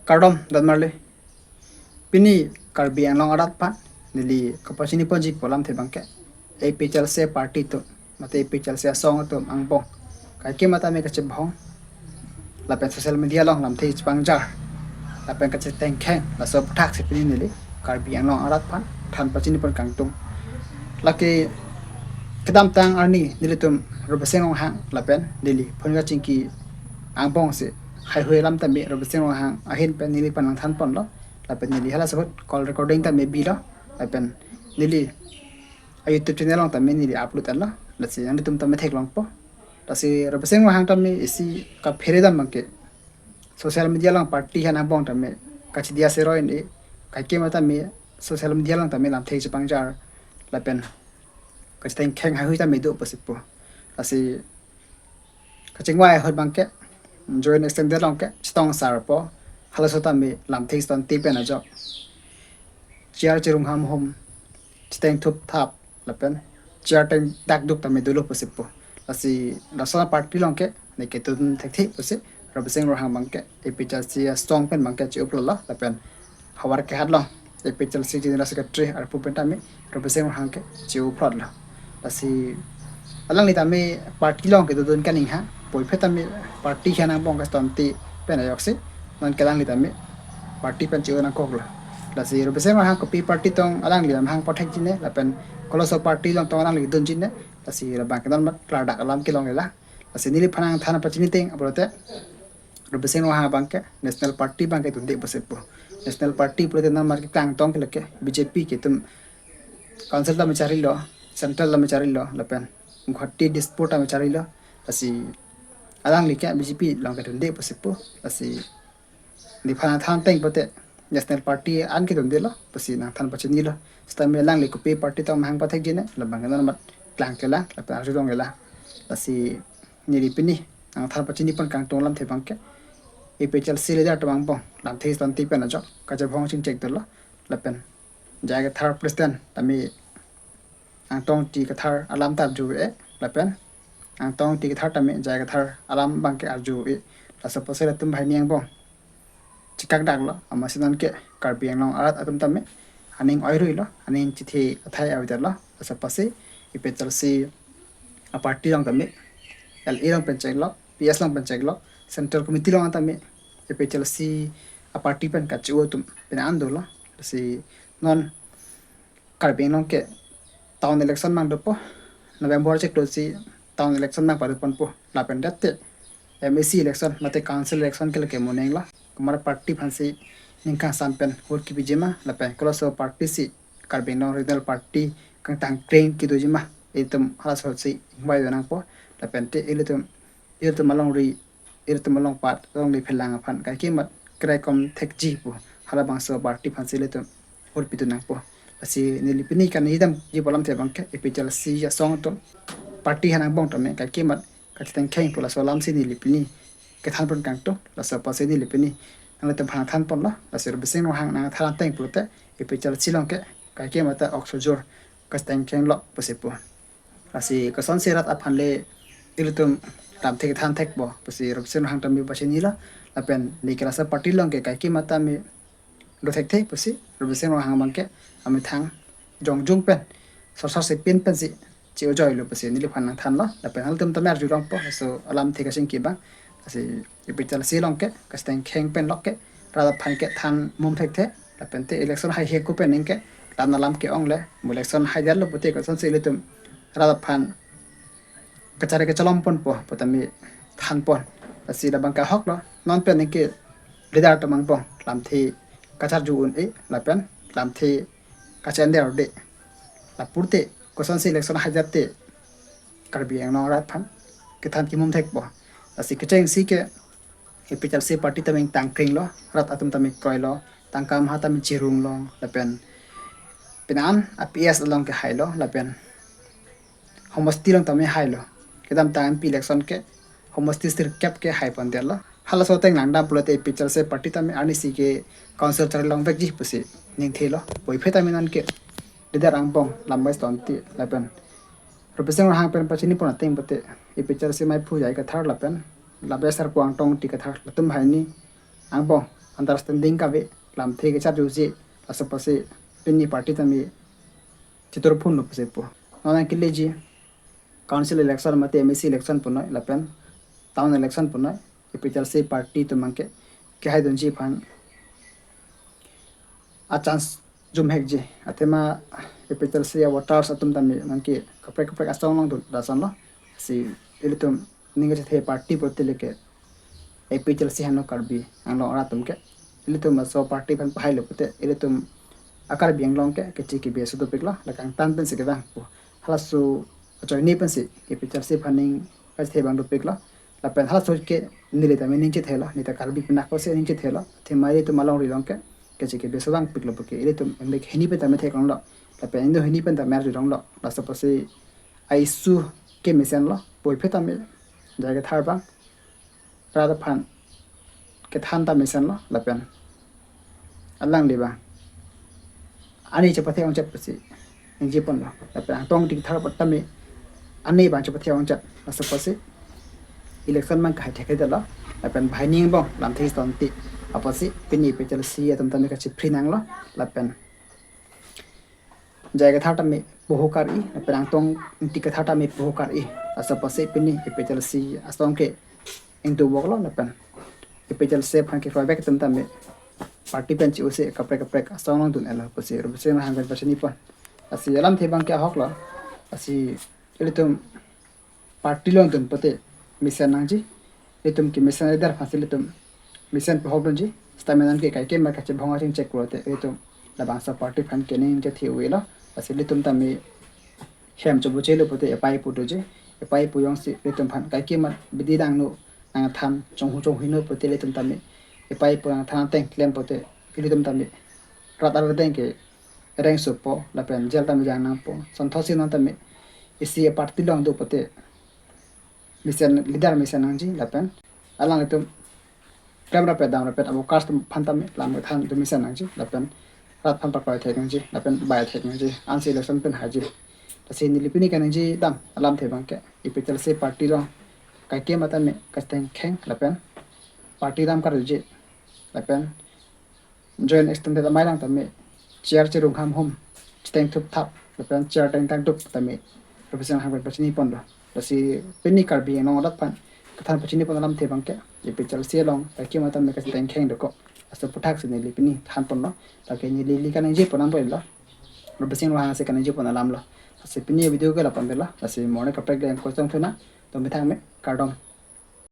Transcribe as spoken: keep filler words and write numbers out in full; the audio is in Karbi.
Kardom, don marli. Pini Karbi Anglong arat aphan neli kapachini ponji pu alamthe abangke A P H L C party atum mate A P H L C asong atum angbong kaikema tame kachebhong lapen social media along lamthe chepangjar lapen kachetengkheng laso aputhaksi pini neli Karbi Anglong arat aphan than pachini pon kangtung. Lake kedamtang arni nelitum Robeseng Ronghang lapen neli phone kachingki angbongsi haihui alam tame Robeseng Ronghang ahin pen neliphan nangthan ponlo. Lapen neli halaso ahut call recording tame bilo. Lapen neli a YouTube channel along tame neli upload anlo. Lasi nanglitum tame theklongpo. Lasi Robeseng Ronghang tame isi kaphere dam abangke social media along party ahin angbong tame kachidia seroi ne, kaikema tame social media along tame lamthe chepangjar lapen kachetengkheng haihui tame do pusi pu. Lasi kachingvai ahut abangke joint extended along ke chetongsarpo, halaso tame lamthe ston ti pen ajok chair cherung hamhom, cheteng thup thap lapen chair teng dakduk tame dolo pusi pu. Lasi laso aparty along ke ne ketun thekthe pusi Robeseng Ronghang abangke A P H L C asong pen abangke che-uplotlo lapen havar kehat along A P H L C General Secretary arpu pen tame Robeseng Ronghang ke che-uplotlo. Lasi alangli tame party along kedodun kaningha, puvoiphit tame party ahin angbong kaston ti pen ajoksi non ke alangli tame party pen che-u nangkoklo. Lasi Robeseng Ronghang kopi party tong alangli amahang pathekji ne lapen koloso party along tong alangli dunji ne, lasi labang ke non mat klardak alam kelonglelang. Lasi neliphan nangthan pachini ateng pulote Robeseng Ronghang abangke National Party abangke dunde pusi pu. National Party pulote non mat kekang tong ke lake B J P ke itum council tame charilo, central tame charilo lapen Guwahati Dispur tame charilo. Lasi alangli ke B J P along kedunde pusi pu. Lasi neliphan nangthan ateng pulote National Party an kedundelo pusi nangthan pachinilo. Sitame alangli kopi party tong amahang pathekji ne, labang ke non mat klangklelang lapen arjulonglelang. Lasi neli pini nangthan pachini pon kangtung alamthe abangke A P H L C leader atum angbong lamthe ston ti pen ajok kachebhong chingchek dolo lapen J I Kathar president tame Angtong Ingti Kathar alam ta arju-e lapen Angtong Ingti Kathar tame J I Kathar alam abangke arju-e. Laso apotsi latum banghini angbong chekakdaklo, amatsi non ke Karbi Anglong arat atum tame aning oiruilo, aning chethe athai avedetlo. Laso apotsi A P H L C aparty along tame L A along pen chenglo, P S along pen chenglo, Central Committee along tame A P H L C aparty pen kache-u atum pen an dolo. Lasi non Karbi Anglong ke town election abang dopo, November chiklo si town election abang pado ponpo. Lapen det te M A C election mate council election ke lake monenglo. Komat aparty aphansi ning kangsam pen vote kipiji ma lapen koloso aparty si Karbi Anglong Regional Party kangtang kreng kedunji ma, itum halaso ahutsi ingvaidun nangpo. Lapen te ilitum, ilitum alongri, ilitum alongpat, alongri phelang aphan kaikema kraikom thekji pu halabangso aparty aphansi ilitum vote pidun nangpo. Lasi neli pini kaningje damji pu alamthe abangke A P H L C asong atum party ahin angbong tame kaikema kachetengkheng pu laso alamsi neli pini kethan pon kangtung. Laso apotsi neli pini nanglitum aphan nangthan ponlo. Lasi Robeseng Ronghang nangthan ateng pulote A P H L C along ke kaikema ta oksojor kachetengkhenglo pusi pu. Lasi kosonsi rat aphan le ilitum lamthe kethan thekpo pusi Robeseng Ronghang tame pachinilo. Lapen ne ke laso aparty along ke kaikema tame do thekthe pusi Robeseng Ronghang abangke amethang jongjung pen sorsor si pin pensi che-ojoilo pusi neliphan nangthanlo. Lapen nanglitum tame arjulongpo, laso alamthe kachingki abang. Lasi A P H L C along ke kachetengkheng pen lok ke rat aphan kethan mum thekthe. Lapen te election haihek ku pen ning ke lam alam ke-ong le, mo election haidetlo pulote kosonsi ilitum rat aphan kachari kacholom ponpo pu tame than pon. Lasi labang ke ahoklo, non pen ning ke leader atum angbong lamthe kacharju un-e lapen lamthe kachender de. Lapulote kosonsi election haidet te Karbi Anglong arat aphan kethan kimum thekpo. Lasi kechengsi ke A P H L C party tame ingtang krenglo, rat atum tame kroilo, tangka maha tame chirunglo, lapen pini an a P S along ke hailo, lapen homosti along tame hailo. Kedamtang M P election ke homosti sirkep ke hai pondetlo. Halaso ateng langdam pulote A P H L C party tame arnisi ke council charli longvekji pusi ningthelo. Puvoiphit tame non ke leader angbong lam bai ston ti lapen Robeseng Ronghang pen pachini pon ateng pulote A P H L C maiphu J I Kathar lapen labesar pu Angtong Ingti Kathar latum banghini angbong understanding kave, lamthe kacharjuji, laso apotsi pini party tame chitur phunlo pusi pu. Non nangkeleji council election mate M A C election punoi lapen town election punoi, A P H L C party atum abangke kehaidunji aphan a chance jumhekji. Athema A P H L C a voters atum tame nangke kaprek kaprek asong along dun dasan lo. Si ilitum ning kachethe party pulote lake A P H L C henlo Karbi Anglong arat atum ke. Ilitum laso party aphan pahailo pulote ilitum a Karbi Anglong ke kechi kebi aso dopiklo, la kangtan pensi kevang pu. Halaso ajoine pensi A P H L C aphan ning kachethe abang dopiklo. Lapen halaso ke neli tame ning chethelo, neli ta Karbi pen ako si ning chethelo. Athema ilitum alongri along ke kechi kebi aso vangpiklo puke ilitum embek hini pen tame theklonglo. Lapen indo hini pen tame arjulonglo. Laso apotsi a issue ke mesenlo, puvoiphit tame J I Kathar abang rat aphan kethan ta mesenlo, lapen alangli abang ani chepathe ongchot pusi ningjeponlo, lapen Angtong Ingti Kathar apot tame ani abang chepathe ongchot. Laso apotsi election abang kahai thekthedetlo, lapen banghini angbong lamthe stonti apotsi pini A P H L C atum tame kachiphri nanglo, lapen J I Kathar tame poho kar-i, lapen Angtong Ingti Kathar tame poho kar-i. Laso apotsi pini A P H L C asong ke ingduk voklo, lapen A P H L C aphan kekroi abang atum tame party pen chi-o si kaprek kaprek asong along dun-etlo pusi Rupsing Ronghang pen pachinipon. Lasi alamthe abangke ahoklo. Lasi ilitum party along dun pulote mesen nangji. Ilitum kemesen leader aphansi ilitum mesen pahok dunji. Sitame nonke kaikema kachebhong achingchek pulote ilitum labangso party aphan ke ning chethe avelo. Lasi ilitum tame hem chobuchelo pulote epai epo doji. Epai epo jongsi ilitum aphan kaikema bidi dangno, nangthan chonghu chonghino pulote ilitum tame epai epo nangthan ateng klem pulote ilitum tame rat arlo ateng ke rengsopo lapen jail tame jang nangpo. Sonthotsi non tame isi a party along do pulote mesen, leader mesen nangji, lapen alanglitum klem rapet dam rapet a voters atum aphan tame lam kethan atum mesen nangji, lapen rat aphan pakroi thek nangji, lapen bai thek nangji, ansi election pen haiji. Lasi neli pini kaningje dam alamthe abangke A P H L C party along kaikema tame kachethengkheng lapen party dam karjuji, lapen joint extended amei along tame chair cherung hamhum, chethengthup thap lapen chair tengtang thup tame Rupsing Ronghang pen pachiniponlo. Lasi pini Karbi Anglong arat aphan kethan pachinipon alamthe abangke A P H L C along kaikema tame kachethengkheng dokok. Laso aputhaksi neli pini thanponlo. Lake neli ili kaningje pon abang ilo, Rupsing Ronghang si kaningje pon alamlo. Lasi pini video ke lapu-an avelo. Lasi mo arni kaprek le kosong thuna, to methang me, kardom.